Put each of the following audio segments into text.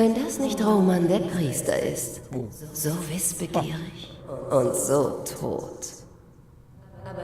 Wenn das nicht Roman der Priester ist. So wissbegierig und so tot.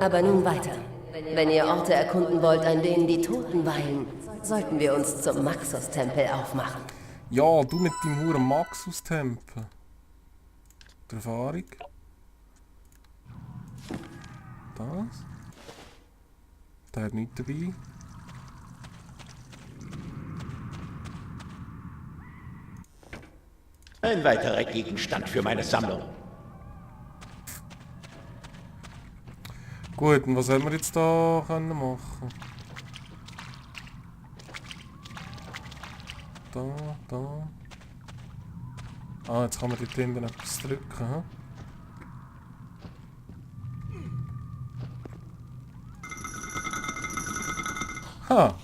Aber nun weiter. Wenn ihr Orte erkunden wollt, an denen die Toten weilen, sollten wir uns zum Maxos-Tempel aufmachen. Ja, du mit deinem Huren Maxus-Tempel. Die Erfahrung. Das. Der hat nichts dabei. Ein weiterer Gegenstand für meine Sammlung. Gut, und was haben wir jetzt da können machen? Da. Ah, jetzt kann man dort hinten etwas drücken, hm? Ha!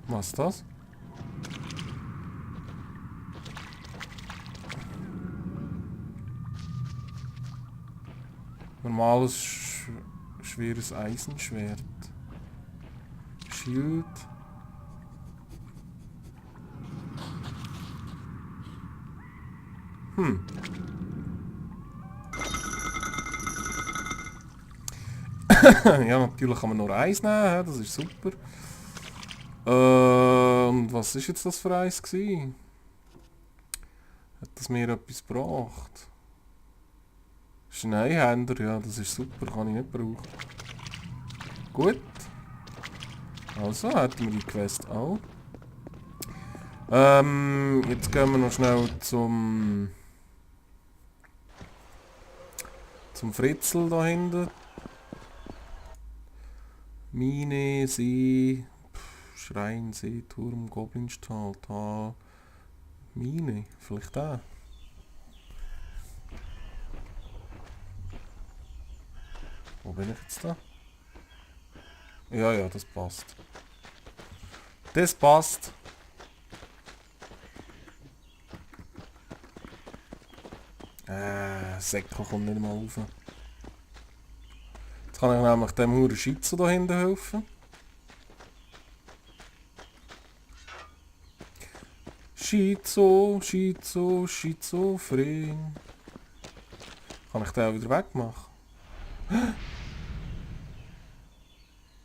Was ist das? Normales schweres Eisenschwert. Schild. Ja, natürlich kann man nur eins nehmen, das ist super. Und was ist jetzt das für eins gewesen? Hat das mir etwas gebracht? Das ist ein Einhänder, ja, das ist super, kann ich nicht brauchen. Gut. Also, hätten wir die Quest auch. Jetzt gehen wir noch schnell zum Fritzl da hinten. Mine, See, Schrein, See, Turm, Goblinstall, Tal, Mine, vielleicht da. Wo bin ich jetzt da? Ja, das passt. Das passt. Säckel kommt nicht mal rauf. Jetzt kann ich nämlich dem Huren Schizo da hinten helfen. Schizophren. Kann ich den auch wieder wegmachen?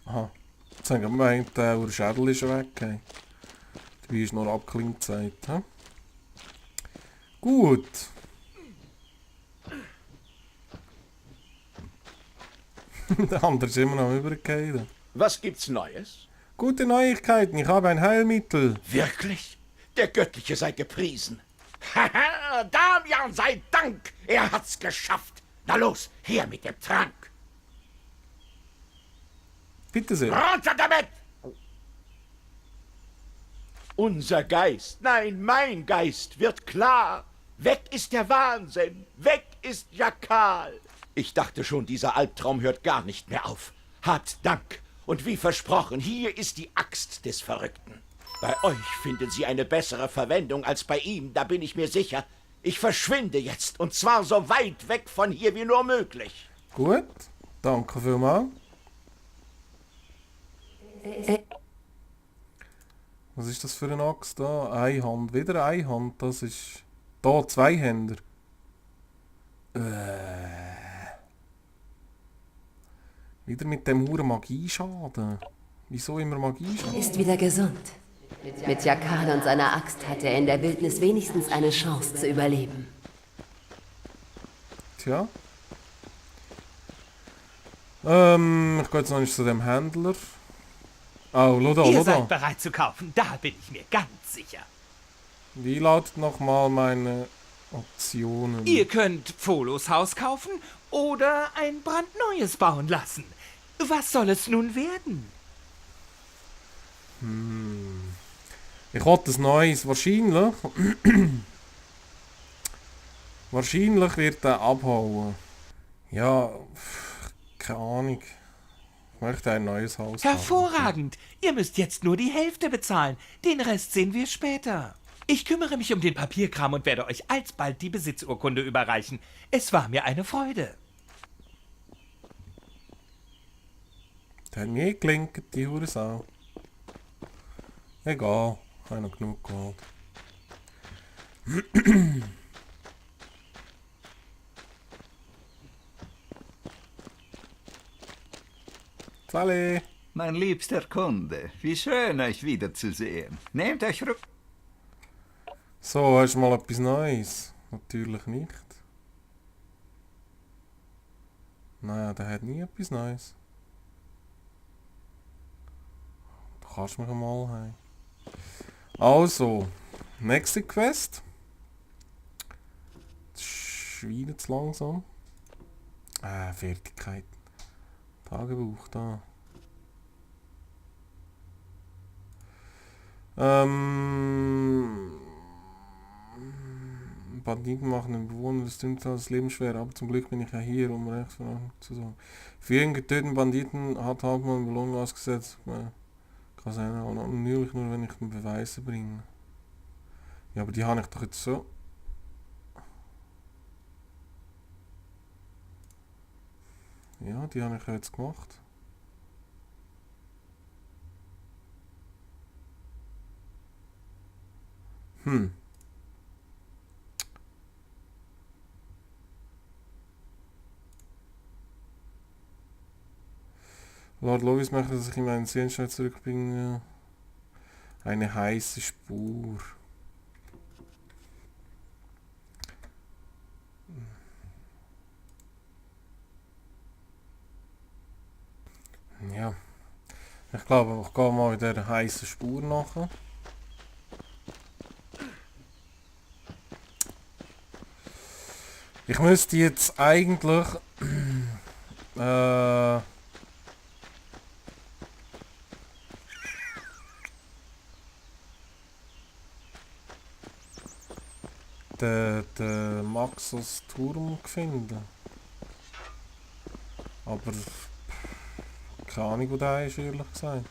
Aha. Jetzt haben wir gemeint, der Schädel ist weg. Dabei ist nur Abklingzeit. Gut. Der andere ist immer noch übergefallen. Was gibt's Neues? Gute Neuigkeiten, ich habe ein Heilmittel. Wirklich? Der Göttliche sei gepriesen. Haha, Damian sei Dank, er hat's geschafft. Na los, her mit dem Trank. Bitte sehr. Runter damit! Unser Geist, nein, mein Geist wird klar. Weg ist der Wahnsinn, weg ist Jakal. Ich dachte schon, dieser Albtraum hört gar nicht mehr auf. Habt Dank. Und wie versprochen, hier ist die Axt des Verrückten. Bei euch finden sie eine bessere Verwendung als bei ihm, da bin ich mir sicher. Ich verschwinde jetzt, und zwar so weit weg von hier wie nur möglich. Gut, danke vielmals. Was ist das für eine Axt da? Eine Hand, wieder eine Hand, das ist... Da, zwei Hände. Wieder mit dem Huren Magieschaden. Wieso immer Magieschaden? Ist wieder gesund. Mit Jakal und seiner Axt hat er in der Wildnis wenigstens eine Chance zu überleben. Tja. Ich gehe jetzt noch nicht zu dem Händler. Oh, schau da, Ihr schau da. seid bereit zu kaufen, da bin ich mir ganz sicher. Wie lautet nochmal meine Optionen? Ihr könnt Pholos Haus kaufen oder ein brandneues bauen lassen. Was soll es nun werden? Ich hatte ein neues, wahrscheinlich. Wahrscheinlich wird er abhauen. Ja, keine Ahnung. Ich möchte ein neues Haus haben. Hervorragend! Ihr müsst jetzt nur die Hälfte bezahlen. Den Rest sehen wir später. Ich kümmere mich um den Papierkram und werde euch alsbald die Besitzurkunde überreichen. Es war mir eine Freude. Das hat nie gelingt, die Hursau. Egal, ich habe noch genug geholt. Sally! Mein liebster Kunde, wie schön, euch wiederzusehen. Nehmt euch rück. So, hast du mal etwas Neues? Natürlich nicht. Nein, der hat nie etwas Neues. Du kannst mich mal heim. Also, nächste Quest. Das ist wieder zu langsam. Fertigkeit. Tagebuch, da. Banditen machen den Bewohner des Tümtals das Leben schwer, aber zum Glück bin ich ja hier, um Rechtsverordnung zu sorgen. Für jeden getöteten Banditen hat Hauptmann Belohnung ausgesetzt. Kann sein, aber natürlich nur, wenn ich den Beweise bringe. Ja, aber die habe ich doch jetzt so. Ja, die habe ich jetzt gemacht. Lord Lovis möchte, dass ich ihm einen Seelenstein zurückbringe. Eine heiße Spur. Ja. Ich glaube, ich gehe mal der heißen Spur nach. Ich müsste jetzt eigentlich den Maxos Turm finden. Aber keine Ahnung, wo der ist, ehrlich gesagt.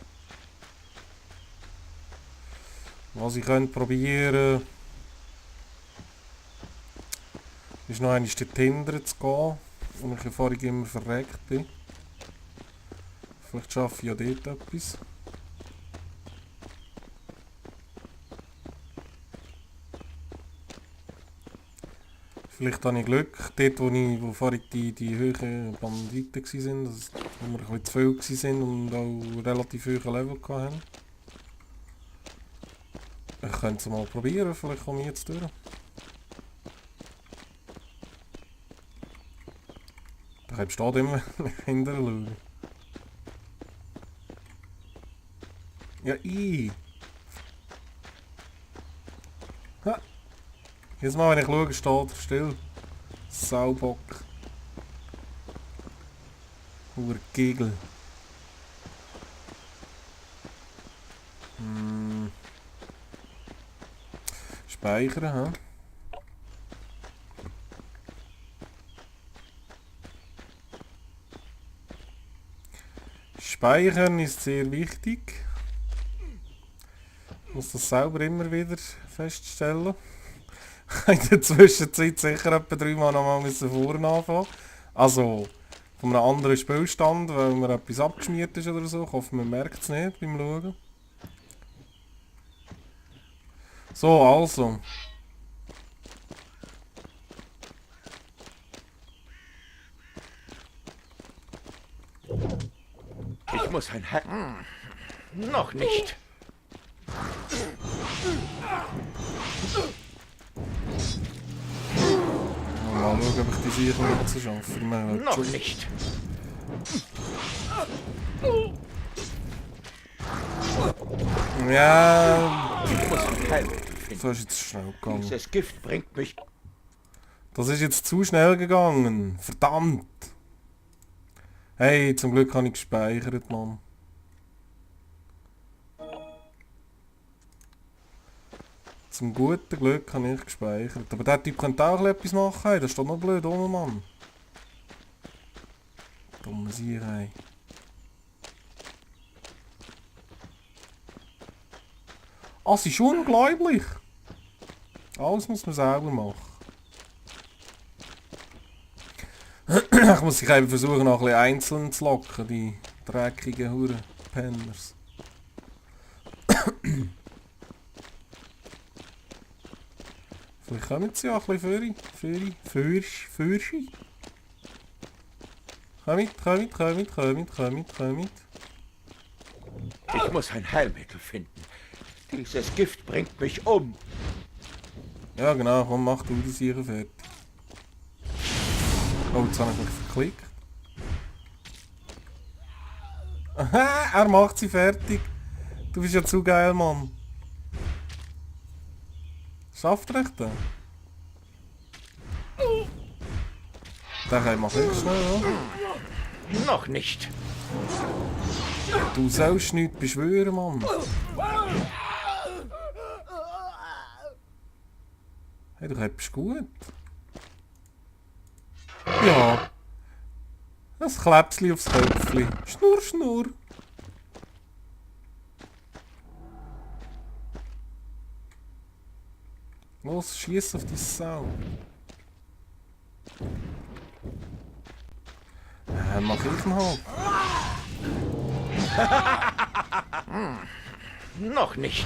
Was ich könnte probieren, ist noch einmal dort hinten zu gehen, wo ich ja vorhin immer verreckt bin. Vielleicht schaffe ich ja dort etwas. Vielleicht habe ich Glück, dort wo vorhin die höheren Banditen waren, wo wir ein bisschen zu viel waren und auch relativ hohe Level hatten. Ich könnte es mal probieren, vielleicht komme ich jetzt durch. Da steht immer hinterher schauen. Ja, Ha! Jetzt mal, wenn ich schaue, steht er still. Saubock. Urgegel. Speichern, hä? Speichern ist sehr wichtig. Ich muss das selber immer wieder feststellen. In der Zwischenzeit sicher etwa 3 Mal nochmal vorne anfangen. Also von einem anderen Spielstand, weil mir etwas abgeschmiert ist oder so. Ich hoffe, man merkt es nicht beim Schauen. So, also. Ich muss ein Noch nicht. Mal schauen, ob ich die sicher nicht zu schaffen. Noch nicht. Ja, Ich muss ein Heilmittel finden. so ist jetzt schnell gegangen. Dieses Gift bringt mich... Das ist jetzt zu schnell gegangen. Verdammt. Hey, zum Glück habe ich gespeichert, Mann. Zum guten Glück habe ich gespeichert. Aber der Typ könnte auch etwas machen. Hey, das ist doch noch blöd, oder Mann? Dumme Sierei. Ah, es ist unglaublich. Alles muss man selber machen. Ich muss sich eben versuchen, noch ein bisschen einzeln zu locken, die dreckigen Hurenpenners. Vielleicht kommen sie ja ein bisschen Fürschi. Kommt. Ich muss ein Heilmittel finden. Dieses Gift bringt mich um. Ja genau, komm, mach du die Sache fertig. Oh, jetzt habe ich mich verklickt. Aha, er macht sie fertig. Du bist ja zu geil, Mann. Schafft er echt das? Den kann ich mal fix schnell, oder? Noch nicht. Du sollst nichts beschwören, Mann. Hey, du bist gut. Ja. Ein Klepsli aufs Köpfli. Schnurr, schnurr. Los, schieß auf die Sau. Mach ich mal. Noch nicht.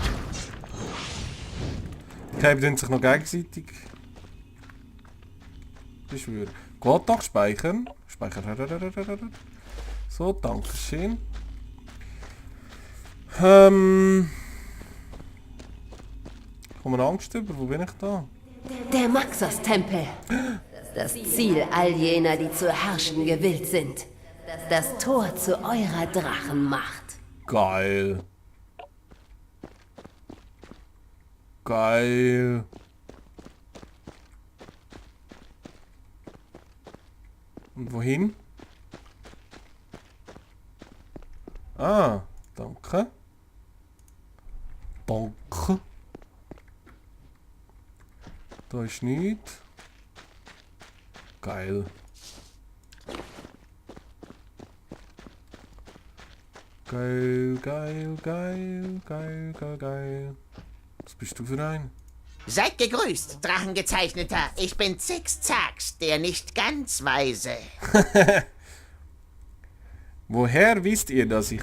Die können sich noch gegenseitig beschwören. Gut, noch speichern. So, danke schön. Kommen Angst über? Wo bin ich da? Der Maxos-Tempel. Das Ziel all jener, die zu herrschen gewillt sind. Das Tor zu eurer Drachenmacht. Geil. Geil. Und wohin? Ah, danke. Danke. Da ist nichts. Geil. Geil. Was bist du für ein? Seid gegrüßt, Drachengezeichneter. Ich bin Zix-Zax, der nicht ganz Weise. Woher wisst ihr, dass ich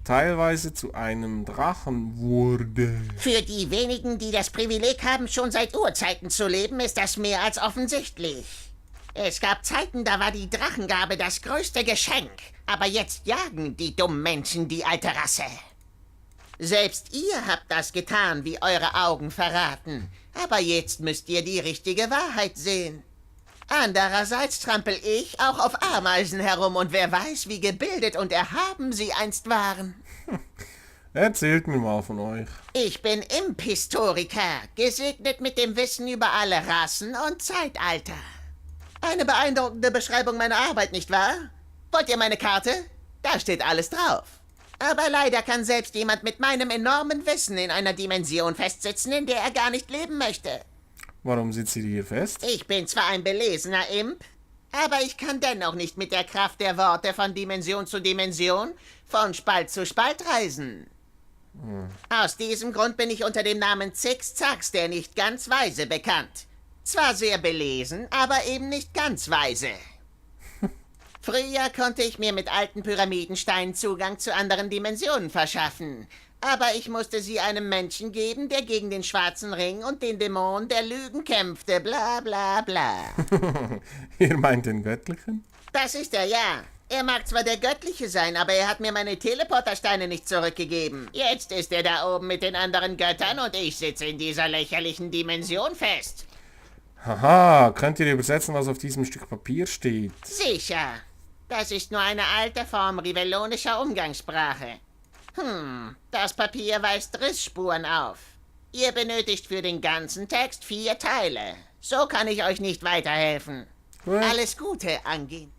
teilweise zu einem Drachen wurde? Für die wenigen, die das Privileg haben, schon seit Urzeiten zu leben, ist das mehr als offensichtlich. Es gab Zeiten, da war die Drachengabe das größte Geschenk. Aber jetzt jagen die dummen Menschen die alte Rasse. Selbst ihr habt das getan, wie eure Augen verraten. Aber jetzt müsst ihr die richtige Wahrheit sehen. Andererseits trampel ich auch auf Ameisen herum und wer weiß, wie gebildet und erhaben sie einst waren. Erzählt mir mal von euch. Ich bin Impistoriker, gesegnet mit dem Wissen über alle Rassen und Zeitalter. Eine beeindruckende Beschreibung meiner Arbeit, nicht wahr? Wollt ihr meine Karte? Da steht alles drauf. Aber leider kann selbst jemand mit meinem enormen Wissen in einer Dimension festsitzen, in der er gar nicht leben möchte. Warum sitzt ihr hier fest? Ich bin zwar ein belesener Imp, aber ich kann dennoch nicht mit der Kraft der Worte von Dimension zu Dimension, von Spalt zu Spalt reisen. Aus diesem Grund bin ich unter dem Namen Zix-Zax, der nicht ganz weise, bekannt. Zwar sehr belesen, aber eben nicht ganz weise. Früher konnte ich mir mit alten Pyramidensteinen Zugang zu anderen Dimensionen verschaffen. Aber ich musste sie einem Menschen geben, der gegen den schwarzen Ring und den Dämon der Lügen kämpfte. Bla bla bla. Ihr meint den Göttlichen? Das ist er, ja. Er mag zwar der Göttliche sein, aber er hat mir meine Teleportersteine nicht zurückgegeben. Jetzt ist er da oben mit den anderen Göttern und ich sitze in dieser lächerlichen Dimension fest. Haha, könnt ihr übersetzen, was auf diesem Stück Papier steht? Sicher. Das ist nur eine alte Form rivellonischer Umgangssprache. Das Papier weist Rissspuren auf. Ihr benötigt für den ganzen Text 4 Teile. So kann ich euch nicht weiterhelfen. Gut. Alles Gute, Angin.